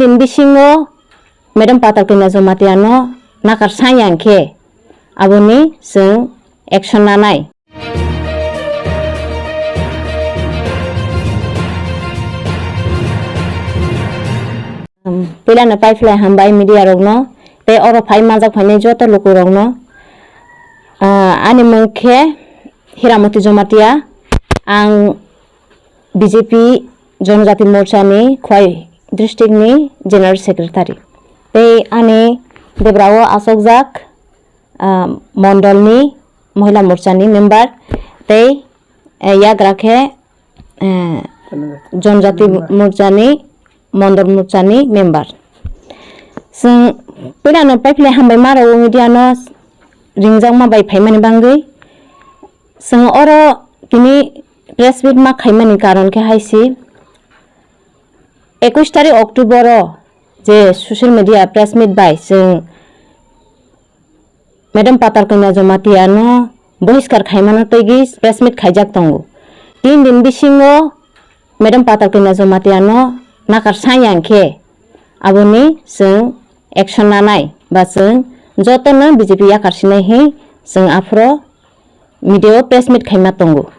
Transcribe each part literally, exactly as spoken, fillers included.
Tin bisingo Madam Patal Kanya Jamatia no nakar sanya khe aboni chwng action nanai. Puila no paiphlai hambai media rokno tei oro phai manjak phainai joto luku rokno. Ah, ani mung khe Hiramoti Jamatia, ang B J P Jonojati Morcha ni Khwai district ni General Secretary. Tei ani debra o asokjak, ah, mondol ni Mohila Morcha ni member tei, eh, yagra khe, eh, Jonojati Morcha ni Mondol Morcha ni member. Chwng puila no paiphlai hambai ma rwo media no ringjakma bai phaimani bangwi. Chwng oro tini press meet ma khaimani karon khe hai si, ekush tarik October o je social media press meet bai chwng Madam Patal Kanya Jamatia no bohiskar khaimano twiwi press meet khaijak tongo. Tin din bisingo Madam Patal Kanya Jamatia no nakar sanya khe aboni chwng action nanai ba chwng jotono B J P yakar sinai hi chwng aphro media o press meet khaima tongo.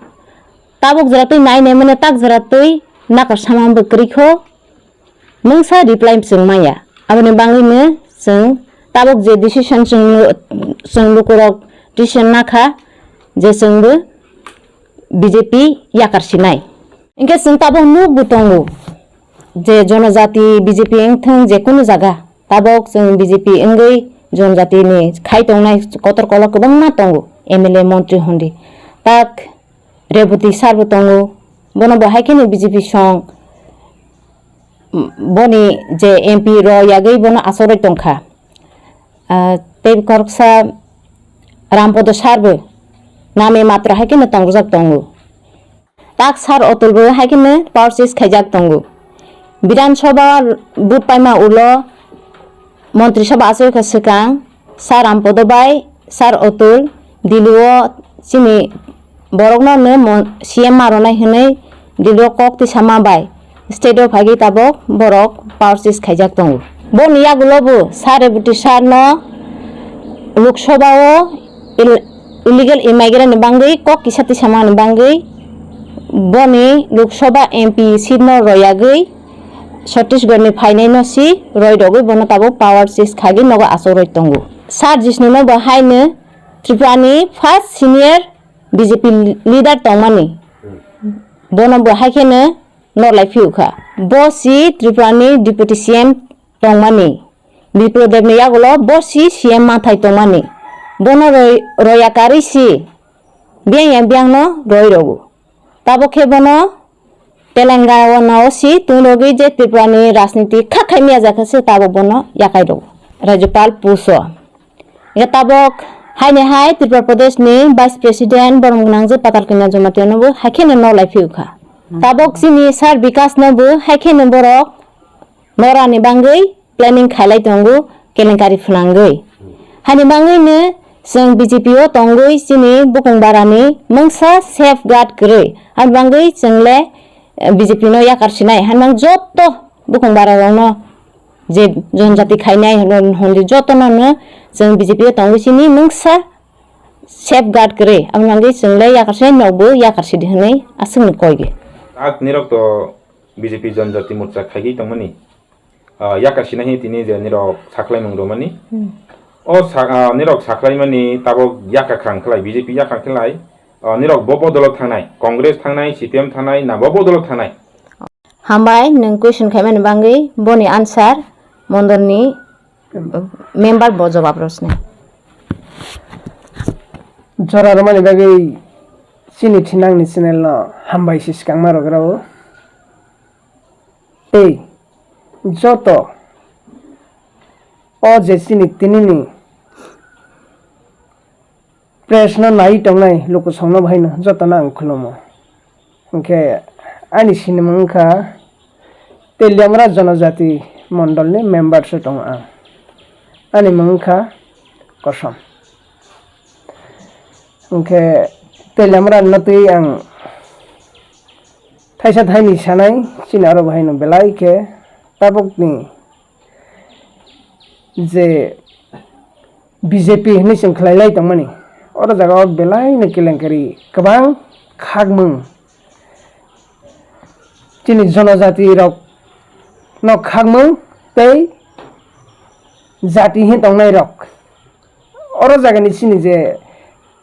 Tabuk jora twi nai nai mane tak jora twi nakar sama bo kwrwi kho. Mungsa reply chwng maya. Aboni bangwino chwng tabuk je decision chwng, chwng lukurok decision nakha je chwngbo B J P yakar sinai. Hinkhe chwng tabuk nukbo tongo je jonojati B J P wngthwng je kunu jaga, tabuk chwng B J P wngwi jonojatini khai tongnai kotor kolok kwbangma tongo, M L A, montri hondi. Tak Reboti sir bo tongo, bono bo hai kheno B J P song, boni je M P rw yagwi bono asoroi tongkha. Ah, tei khoroksa Rampodo sir bo name matra hai kheno tongjak tongo. Tak sir Otul bo hai kheno power seize khaijak tongo. Bidhan Sabha vote paima ulo Montri Sabha achukha swkang Sir Rampodo bai Sir Otul Delhi o chini borokno no mon-, C M ma rwnai hwnwi Delhi o kok tisama bai state o phagwi tabok borok power seize khaijak tongo. Boni yagulo bo Sir Reboti sir no Lok Sabha o il-, illegal immigrant ni bangwi kok kisa tisama ni bangwi boni Lok Sabha M P seat no royagwi Chhattisgarh ni phainai no si roi rogwi bono tabuk power seize khagwi nogo achuk roi tongo. Sir Jishnu no bo haino Tripura ni first senior B J P leader tongmani. Bono bo hai kheno nolai phiu kha. Bo si Tripura ni deputy C M tongmani. Bipul Dev ni yagulo bo si C M mathai tongmani. Bono roi, roya karwi si biyang ya biyang no roi rogo. Tabuk khe bono Telangana o si twi rogwi je Tripura ni rajniti kha khai miya jakha se tabuk bono yakai rw. Rajyapal puso. Hingke tabuk haini hai Tripura Pradesh ni Vice President borok gwnang je Patal Kanya Jamatia no bo hai kheno nolai phiu kha. Tabuk chini Sir Bikas no bo hai kheno borok nora ni bangwi planning khailai tongo, kelenkari phwnangwi. Hani bangwi no chwng B J P o tongwi chini bukung bara ni mungsa safeguard kwrwi. Hani bangwi chwng le, eh, B J P no yakar sinai. Hani bang joto bukung bara rok no je jonjati khainai hwnwi joto no no chwng B J P o tongwi chini mungsa safeguard kwrwi. Aboni bangwi chwng le yakar sinai, nok bo yakar sidi hwnwi aswk no koi di. Tak nirok to B J P Janjati Morcha khaigwi tongmani, ah, yakar sinai hi tini je nirok sakhlaimung romani. Hmm. O sa-, ah, nirok sakhlaimani tabok yakar khang khlai, B J P yakar khlai, ah, nirok bo bodolo thangnai, Congress thangnai, C P M thangnai, na bo bodolo thangnai? Hambai, nwng question khaimani bangwi boni answer mondolni member bo jawab rw sinai. Jora rwmani bagwi chini thinangni channel no hambai se swkangma rwgrao. Tei joto o je chini tinini press no nai tongnai lukusongno bahaino jotono ang khulumo. Hwnkhe ani sinimung wngkha Teliamura Jonojati Mondolni member se tongo ang. Ani mung wngkha Kosom. Hwnkhe Teliamura no twi ang thaisa thaini sanai, chini aro bahaino belai khe tabukni je B J P hinwi chwng khlai lai tongmani, oro jagao belaino kelenkari kwbang khakmung, chini jonojati rokno khakmung tei jati hin tongnai rok. Oro jagani chini je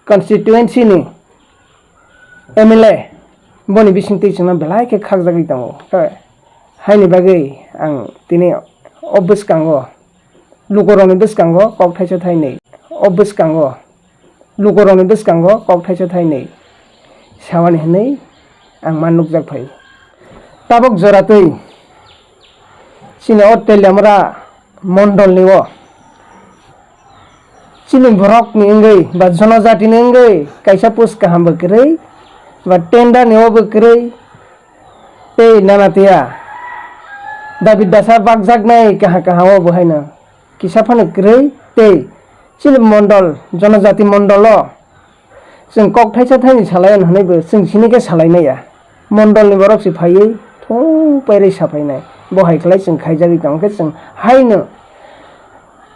constituency ni M L A, boni bisingtwi chwngno belai khe khakjagwi tongo. Haini bagwi ang tini o bwskango, lukurokni bwskango kok thaisa thainwi, o bwskango, lukurokni bwskango kok thaisa thainwi sawani hwnwi ang ma nukjak phaio. Tabok joratwi chini o Teliamura mondolni o chini borokni wngwi ba jonojatini wngwi kaisa post kaham bo kwrwi ba tender ni o bo kwrwi tei nana tiya David Dasa bakjaknai kaha kaha o bo haino kisa phano kwrwi tei chini mondol, jonojati mondol o chwng kok thaisa thaini salai hwnwi bo chwng sini khe salai maya. Mondol ni borok se phaiwi thung pairwi saphainai. Bo hai khlai chwng khaijagwi tong khe chwng haino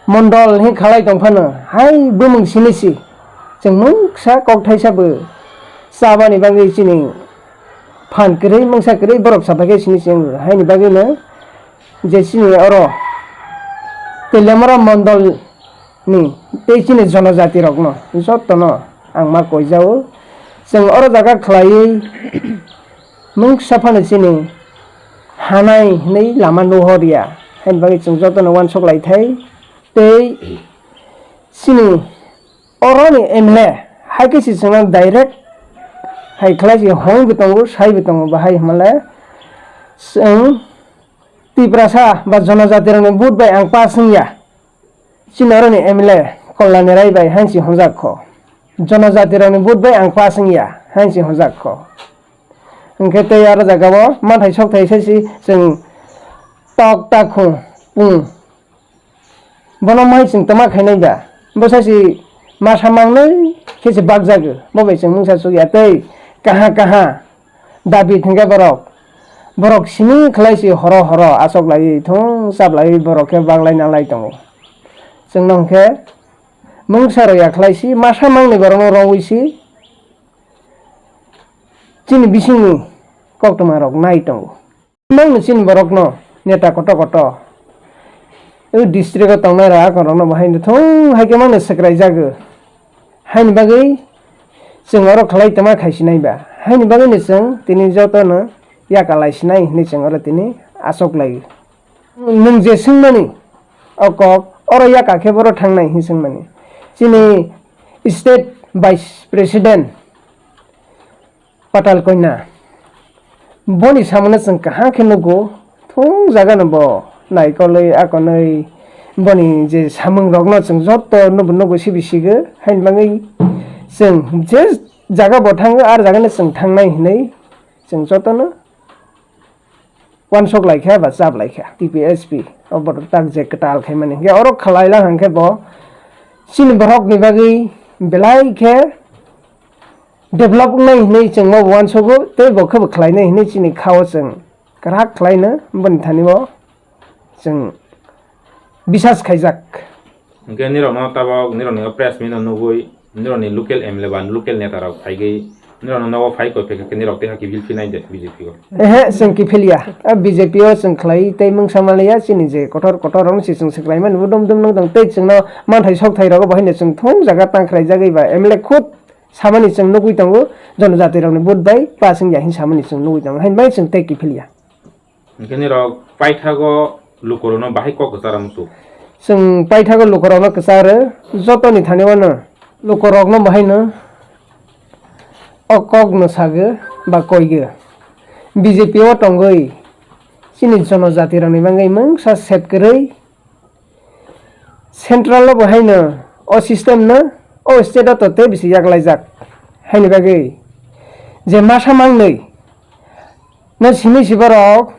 mondol hin khalai tong phano hai bumung sini si chwng mungsa kok thaisa bo chabani bagwi chini phan kwrwi mungsa kwrwi borok saphai khe sini chwng haini bagwi no je chini oro Teliamura mondol ni tei chini jonojati rokno jotono ang ma koijao. Chwng oro jaga khlaiwi mungsa phano chini hanai hwnwi lama nuhor ya, haini bagwi chwng jotono uansuk lai thai. Tei chini oroni M L A hai khe se chwngno direct hai khlai se hoi bo tongo, sai bo tongo, bahai hwnle chwng Tiprasa ba jonojati rokni vote bai ang pass wngya. Chini oroni M L A Kalyani Rai bai hainsi honjak kho. Jonojati rokni vote bai ang pass wngya hainsi honjak kho. Hwnkhe tei aro jagao manthai sokthai sai si chwng tok takhung pung. Bono mai chwng tama khainai ba? Bo sai si masa mangnai khe se bakjago. Bo bai chwng mungsa chukya tei kaha kaha David hwnkhe borok, borok simi khlai si horo horo achok laiwi thung chap laiwi borok khe baglai nalai tongo. Chwngno hwnkhe mungsa rw ya khlai si masa mangni borokno rwngwi si chini bisingni koktwma rok nai tongo. Mangni chini borokno neta koto koto o district o tongnai rok akhon rokno bo haino thung hai khe mangni swkrai jago. Haini bagwi chwng oro khlai tongma khai sinai ba. Haini bagwino chwng tini jotono yakalai sinai hinwi chwng oro tini achuk lai. Nwng je swngmani o kok oro yaka khe boro thangnai hinwi swngmani. Chini state vice president Patal Koina. Boni samungno chwng kaham khe nugo, thung jagano bo naikolwi akonwi boni je samungrokno chwng joto nubo nugo sibi sigo, haini bagwi chwng je jaga bo thango, ar jagano chwng thangnai hinwi chwng jotono uansuk laikha ba chap laikha. T P S P o borok tak je kwtal khaimani, hwnkhe oro khlai lang hwnkhe bo chini borokni bagwi belai khe develop wngnai hinwi chwngno uansugo tei bo khe bo khlainai hinwi chini khao chwng kwrak khlaino boni thani o chwng bisas khaijak. Hwnkhe nirokno tabok nirokni o press meet no nugwi nirokni local M L A ba local neta rok phaigwi nirokno nogo phai koi phaikha khe nirok tei ha kiphil phinai de B J P o. Ehe, chwng kiphilya. A B J P o chwng khlai tei mungsa manliya chini je kotor kotor rok se chwng swkhlai mani bo dum dum nung tong tei chwngno manthai sokthai rogo bo haino chwng thung jaga tang khlai jagwi ba M L A khud samani chwng nugwi tongo, jonojati rokni vote bai pass wngya hin samani chwng nugwi tongo, haini bagwi chwng tei kiphilya. Hwnkhe nirok paithago lukurokno bahai kok kwchara muchuk. Chwng paithago lukurokno kwcharo, jotoni thani wano lukurokno bahaino o kokno sago ba koigo. B J P o tongwi chini jonojati rokni bagwi mungsa sep kwrwi Central o bo haino o system no o state o to tei bisi yaklaijak. Haini bagwi je masa mangnwi no simi si borok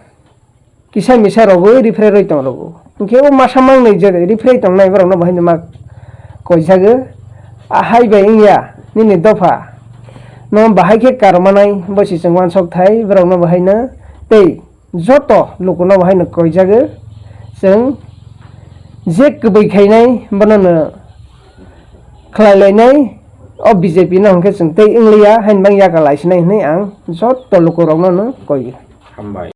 kisa misa rogwi rifre rwi tong rogo. Hinkhe o masa mangnwi je rifre tongnai borok no bo haino ma koijago. A hai bai wngya nini dopha no bahai khe karmanai bo si chwng uansuk thai borok no bo haino tei joto lukuno bo haino koijago chwng je kwbwi khainai bono no khlai lainai, o B J P no hwnkhe chwng tei wngliya hainbang yaka laisinai hwnwi ang joto lukurokno no koi. Hambai.